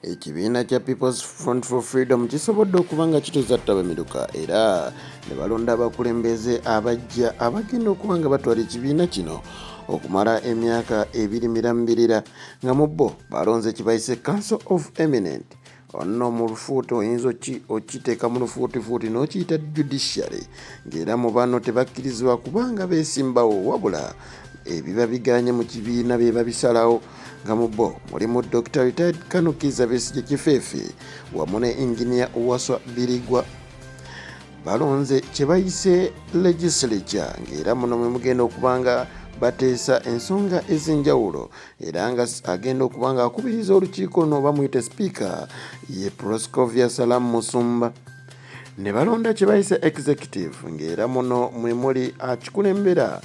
Ekibiina kya People's Front for Freedom kisobodde okuba nga kituuza ttabamiruka era ne balonda abakulembeze abaggya abagenda okuba nga batwala ekibiina kino okumala emyaka 2 mirambirira, nga mu bo balonze kye bayise Council of Eminent. Ono mu lufuuti oyinza okiteeka mu lufuutifuuti n'okiyita judiciary, ng'era mu bano tebakkirizibwa kubanga beesimbawo, wabula ebiba biganye mu kibiina bye babisalawo, nga mu bo mulimu Dr Retired Colonel Kizza Besigye Kifeefe wamu ne Engineer Waswa Birigwa. Balonze kye bayise legislature, ng'era muno mwe mugenda okuba nga bateesa ensonga ez'enjawulo, era nga agenda okuba nga akubiriza olukiiko luno bamuyite sipiika ye Proscovia Salam Musumba. Ne balonda kye bayise executive, ng'era muno mwe muli akikulembera,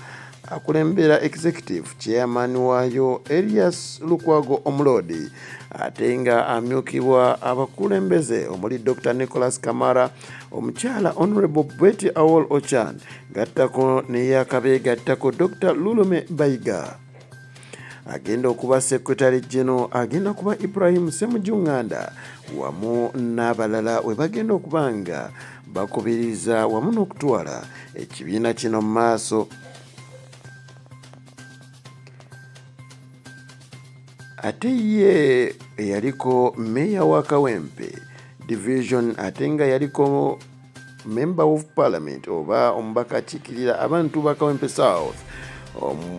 akulembera executive chairman waayo Elias Lukwago Omuloodi, ate nga amyukibwa abakulembeze omuli Dr Nicholas Kamara, omukyala Honorable Betty Aol Ochan, gattako neyakabeegattako Dr Lulume Bayiga. Agenda okuba secretary general agenda kuba Ibrahim Ssemujju Nganda wamu n'abalala we bagenda okuba nga bakubiriza wamu n'okutwala ekibiina kino mu maaso. Ate ye eyaliko meeya wa Kawempe Division, ate nga yaliko member of parliament oba omubaka akiikirira abantu ba Kawempe South,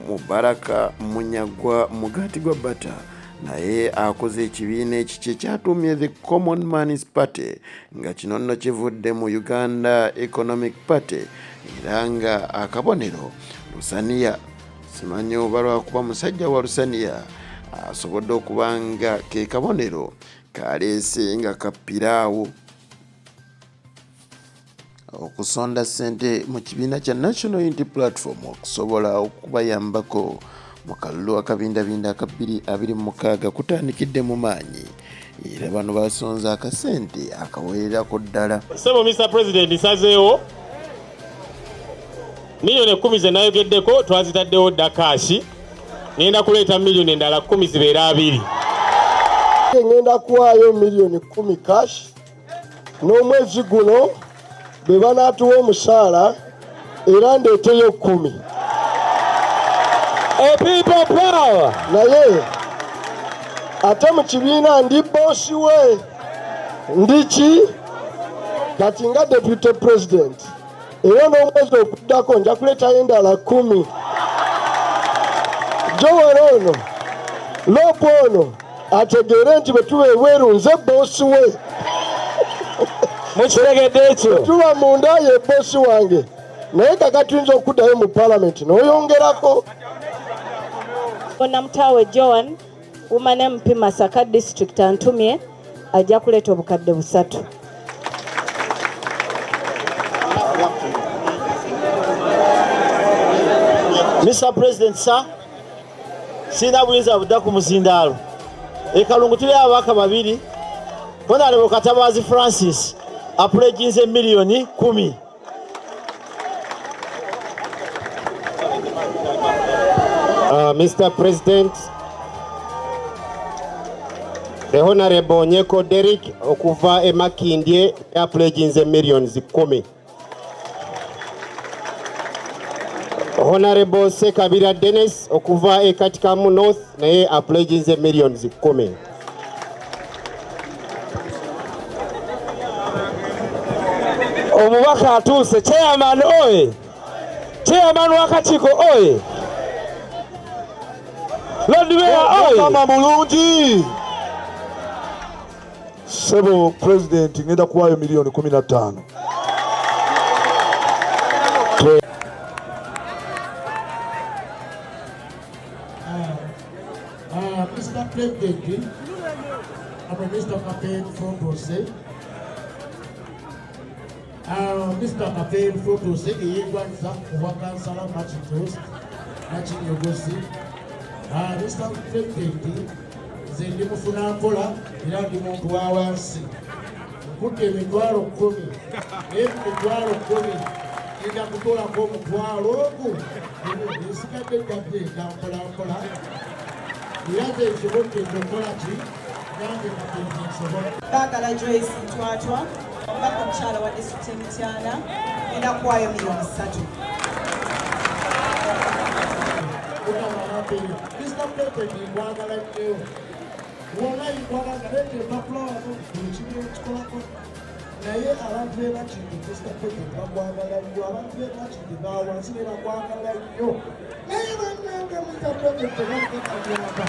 Mubaraka Munyagwa Mugaati gwa Bata, naye akoze ekibiina ekikye kyatuumye the Common Man's Party, nga kino nno kivudde mu Uganda Economic Party, era nga akabonero lusaniya. Simanyi oba lwakuba musajja wa lusaniya asobodde okuba nga ke kabonero kaleese nga kappiraawo. Okusonda ssente mu kibiina kya National Unity Platform okusobola okubayambako mu kalulu akabindabinda aka 2026 kutandikidde mu maanyi, era bano basonze akasente akawererako ddala. Ssebo Mr President, nsazeewo 10 million ze nayogeddeko twazitaddewo dda cash. Ngenda kuleeta miliyoni endala 10 zibeere 20. Ngenda kuwaayo 10 million cash n'omwezi guno bwe banaatuwa omusaala, era ndeeteyo 10. People power! Naye ate mu kibiina ndi boss we ndi ki kati nga deputy president, era n'omwezi okuddako nja kuleetayo endala 10. Jowero ono LOP ono ategeere nti bwe tuba ebweru nze boss we. Mukitegedde ekyo? Tuba munda ye boss wange, naye kaka tuyinza okuddayo mu palamenti n'oyongerako. Namutaawe Joan, Woman MP Masaka District, antumye ajja kuleeta 3,000. Mr President sir, sirina buyinza budda ku muzindaalo. Ekalungu tuli ababaka babiri. Honorable Katabazi Francis apledginze 10 million. Mr. President, the Honorable Nyeko Derrick okuva e Makindye apledginze 10 million. Honorable Sekabira Dennis okuva e Katikamu North naye apledginze 10 million. Omubaka atuuse. Chairman oye! Chairman w'akakiiko oye! Lord Mayor oye! Mukama mulungi. Ssebo pulezidenti, ngenda kuwaayo 15 million. Mr. President, I'm a Mr. Campaign from Brose. Mr. Campaign from Brose, eyegwanyiza obwa kansala Mackintosh, Nakinyogozi. Mr. President, nze ndi mufuna mpola era ndi muntu wa wansi. Nkudde 10,000, naye mu 10,000 ngenda kutoolako omutwalo ogwo, ensigadde gadde mpola mpola, era nze nsobodde okukola ki. Nange kati nze nsobola. Baagala Joyce Ntwatwa, omubaka omukyala wa disitulikiti y'e Mityana, ngenda kuwaayo miliyoni 3. Mukama abapeeyo. Mr President, nkwagala nnyo. Walayi nkwagala, leeta empapula wano, buli kimu ekikolako. Naye abantu b'e Makindye, Mr President, bakwagala nnyo. Abantu b'e Makindye bawansi ne bakwagala nnyo. Naye bannange, Mr President, tebalina kanyamba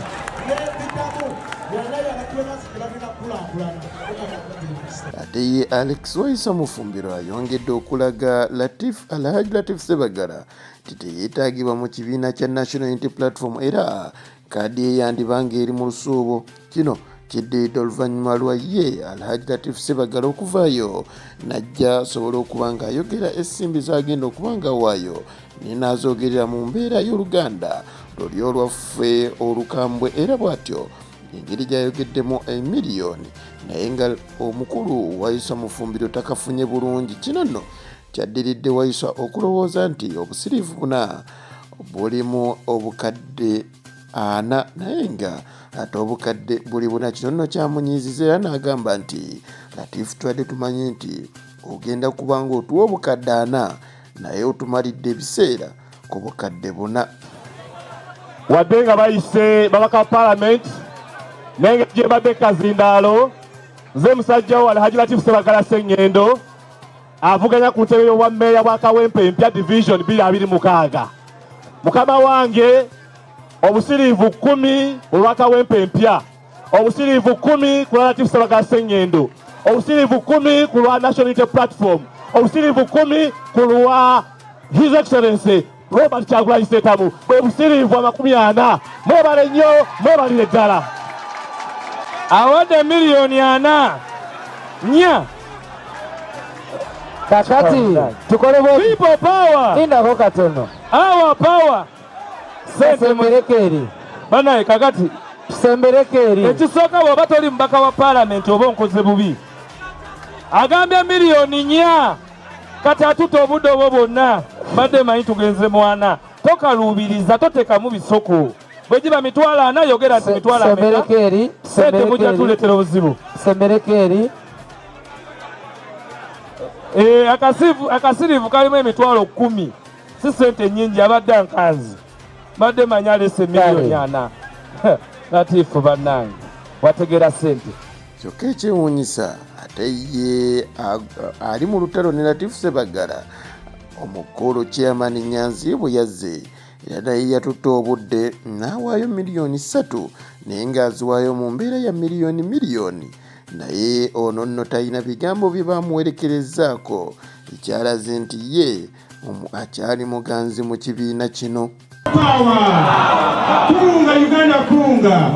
n'empitamu. Walayi abantu b'e Makindye bagenda kukulaakulana. Mukama abapeeyo. Ate ye Alex Waiswa Mufumbiro ayongedde okulaga Latif, Alhaji Latif Sebagala, nti teyeetaagibwa mu kibiina kya National Unity Platform era kaadi ye yandibanga eri mu lusuubo. Kino kiddiridde oluvannyuma lwa ye Alhaji Latif Sebagala okuvaayo n'ajja asobola okuba ng'ayogera essimbi z'agenda okuba ng'awaayo, naye n'azoogerera mu mbeera y'Oluganda luli olwaffe olukambwe, era bw'atyo engeri gy'ayogeddemu emiliyoni, naye nga omukulu Waiswa Mufumbiro takafunye bulungi. Kino nno kyaddiridde Waiswa okulowooza nti obusiriivu buna bulimu obukadde 40, naye nga ate obukadde buli buna. Kino nno kyamunyiiziza era n'agamba nti, "Latifu, twadde tumanyi nti ogenda kuba ng'otuwa obukadde 40, naye otumalidde ebiseera ku bukadde 4." Wadde nga bayise babaka ba paalamenti, naye nga gye mbadde kazindaalo, nze musajja wo Alhaji Latifu Sebagala Sseŋŋendo, avuganya ku ntebe y'obwa mmeeya bwa Kawempe Empya Division 2026. Mukama wange, obusiriivu 10 olwa Kawempe Empya, obusiriivu 10 ku lwa Latifu Sebagala Sseŋŋendo, obusiriivu 10 ku lwa National Unity Platform, obusiriivu 10 ku lwa His Excellency Robert Kyagulanyi Ssentamu, bwe busiriivu 40. Mwebale nnyo, mwebalire ddala. Awadde miliyoni 4, 4. Kakati tukole bwe People power! Lindako katono. Our power! Sente. Tusembereko eri. Banaye, kakati Tusembereko eri. Ekisooka, bw'oba toli mubaka wa paalamenti, oba onkoze bubi. Agambye miliyoni 4, kati atuta obudde obwo bwonna. Mbadde manyi tugenze mwana. Tokaluubiriza, toteekamu bisoko. Bwe giba 40,000, yogera nti mitwalo ameka. Sembereko eri. Sente Sembereko mujja eri. tuleetera obuzibu. Sembereko eri. Akasiriivu kalimu 10,000, si sente nnyingi. Abadde ankanzi, mbadde manyi alese miliyoni 4. Latifu bannange, wategeera sente. Kyokka ekyewuunyisa, ate ye ali mu lutalo ne Latifu Sebagala, omukulu Chairman Nyanzi, bwe yazze era naye yatutte obudde n'awaayo miliyoni 3, naye ng'aziwaayo mu mbeera ya miliyoni miliyoni. Naye ono nno talina bigambo bye bamuwerekerezaako, ekyalaze nti ye akyali muganzi mu kibiina kino. Power! Kunga Uganda, kunga!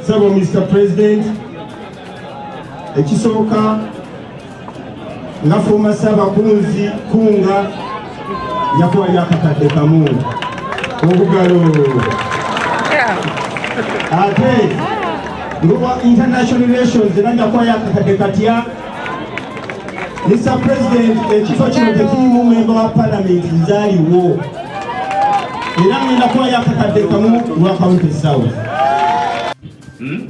Sabo Mr. President, ekisooka nga former Ssaabakunzi kunga yakuwa akakadde kamu, obugalo. Ate ng'owa international relations era njakuwayo akakadde katya. Mr. President, ekifo kino tekirimu memba wa parliament, nzaaliwo, era ngenda kuwayo akakadde kamu lwa Kawempe South.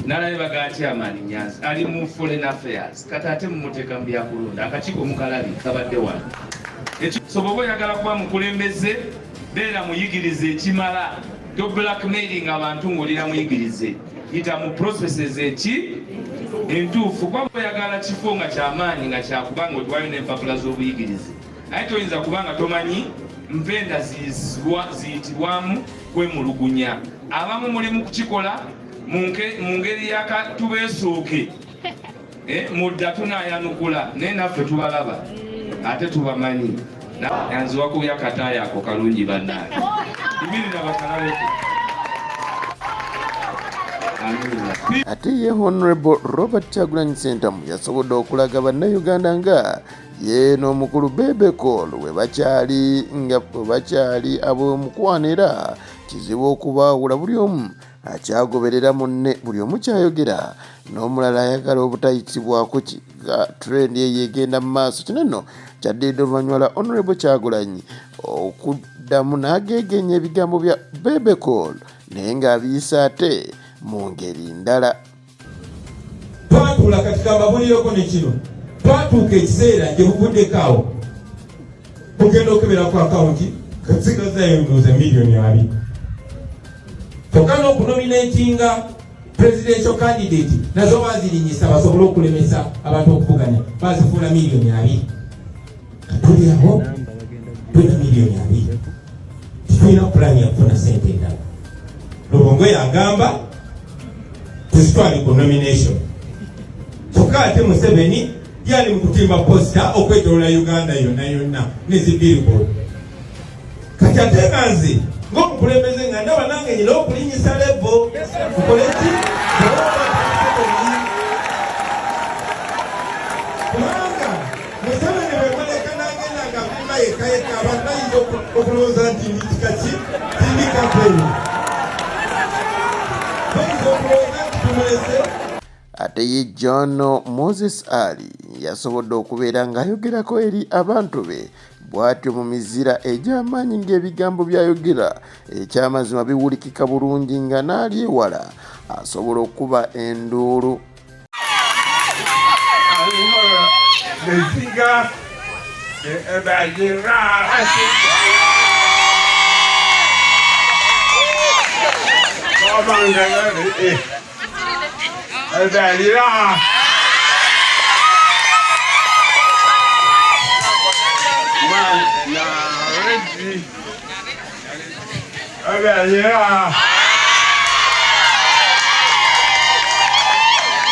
Nalabe baga chairman Nyanzi ali mu foreign affairs, kati ate mumuteeka mu byakulonda. Akakiiko mukalabi kabadde wano. So bw'oba oyagala kuba mukulembeze, beera muyigirize ekimala. To blackmailing abantu ng'olina muyigirize, yita mu processes eki entuufu, kuba oyagala kifo nga kyamaanyi nga kyakubanga otuwayo n'empapula z'obuyigirize, aye toyinza kubanga tomanyi mpenda ziyitibwamu kwemulugunya. Abamu mulimu kukikola mu ngeri yakatubeesooke. Mudda tunayanukula, naye naffe tubalaba ate tubamanyi. Nyanzi wakubya akataayi ako kalungi bannange, imirira bakalabeko. Amiina. Ate ye Honorable Robert Kyagulanyi Ssentamu yasobodde okulaga Bannayuganda nga ye n'omukulu Bebe Cool we bakyali nga bwe bakyali ab'omukwano, era kizibu okubaawula. Buli omu akyagoberera munne, buli omu kyayogera n'omulala ayagala obutayitibwako trend eyo egenda mu maaso. Kino nno kyaddiridde oluvannyuma lwa Honorable Kyagulanyi okuddamu n'ageegenya ebigambo bya Bebe Cool, naye ng'abiyisa ate mu ngeri ndala. Twatuula kati kambabulireko ne kino, twatuuka ekiseera gye buvuddeko awo, kugenda okebera ku akawunti kasigazayo ndowooza miliyoni 20, kyokka n'okunominatinga presidential candidate nazo bazirinyisa basobole okulemesa abantu okuvuganya, bazifuula miliyoni 20. Tuli awo tulina miliyoni 20, tetulina pulani yakufuna sente endala. Lubongo yagamba tuzitwale ku nomination, kyokka ate Museveni yali mu kutimba poster okwetolola Uganda yonna yonna ne zi billboard. Kati ate nga nze ng'omukulembeze nga ndaba nange nyina okulinyisa level, nkole ki? Kubanga Museveni bwemuleka nagenda nga vimba yekka yekka, abantu bayinza okulowooza nti ndi kika ki, tindi kampeyini, bayinza okulowooza nti tumulese. Ate ye John Moses Ali yasobodde okubeera ng'ayogerako eri abantu be bw'atyo mu mizira egy'amaanyi, ng'ebigambo by'ayogera ekyamazima biwulikika bulungi nga n'ali ewala asobola okuba enduulu.